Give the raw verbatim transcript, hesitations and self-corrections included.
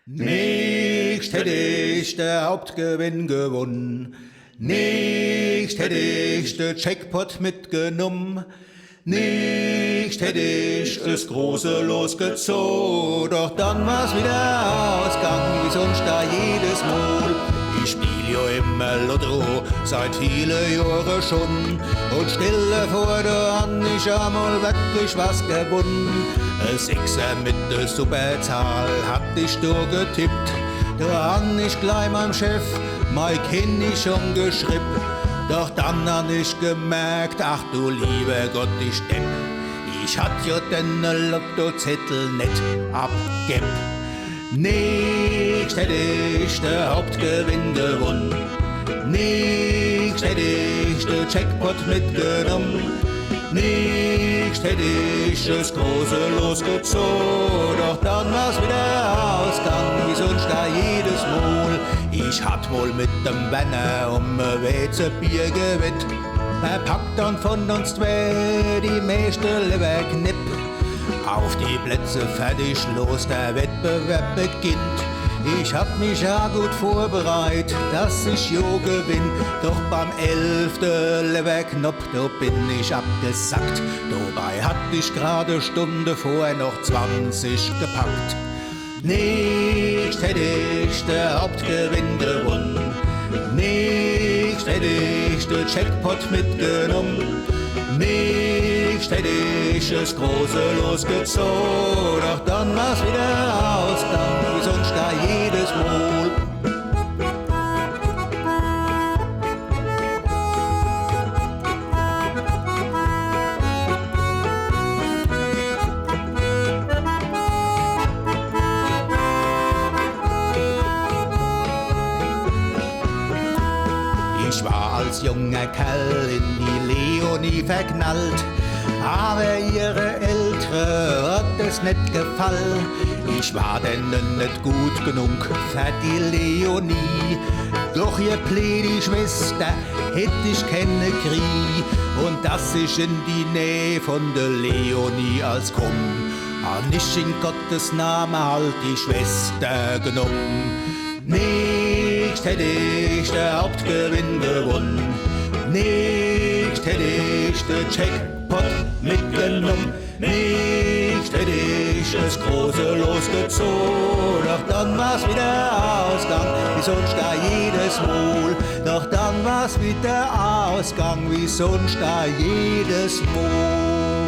Nicht hätt ich de Hauptgewinn gewunn, nicht hätt ich de Jackpot mitgenumm, nicht hätt ich es große Los gezoh, doch dann war's wieder ausgang, wie sunscht do jedes Mol. Ich spiel jo immer Lotto seit viele Johre schun un stell der vor, do hann ich emol wirklich was gewunn. E Sechser mit de Superzahl hatt ich do getippt, do hann ich glei meim Chef mei Kinnig schun geschribb. Doch dann hann ich gemerkt, ach du liewer Gott, ich Depp, ich hatt jo den Lottozettel net abgebb. Nicht hätt ich de Hauptgewinn gewunn, nicht hätt ich de Jackpot mitgenumm, nicht hätt ich es große Los gezoh, doch dann war's wieder ausgang, wie sunscht do jedes Mol. Ich hatt mol mit dem Werner um e Weizebier gewett, er packt dann vun uns zwee die meeschte Lewwerknepp. Auf die Plätze, fertig, los, de Wettbewerb beginnt. Ich hatt mich jo gut vorbereit, dass ich jo gewinn. Doch beim elfte Lewwerknopp, do bin ich abgesackt. Dobei hatt ich grad e Stund vorher noch zwanzig gepackt. Nicht hätt ich de Hauptgewinn gewunn, nicht hätt ich de Jackpot mitgenumm, nicht hätt ich es große Los gezoh, doch dann war's wieder ausgang, wie sunscht do jedes Mol. Ich war als junger Kerl in die Leonie verknallt, awwer ihre Eltere hat es net gefall. Ich war denne net gut genug fer die Leonie, doch ihr bleedi Schwester hätt ich kenne krie. Un dass ich in die Näh vun de Leonie als kumm, hann ich in Gottes Name halt die Schwester genumm. Nicht hätt ich de Hauptgewinn gewunn, nicht hätt ich de Jackpot mitgenumm, nicht hätt ich es große Los gezoh, doch dann war's wieder ausgang, wie sunscht do jedes Mol. Doch dann war's wieder ausgang, wie sunscht do jedes Mol.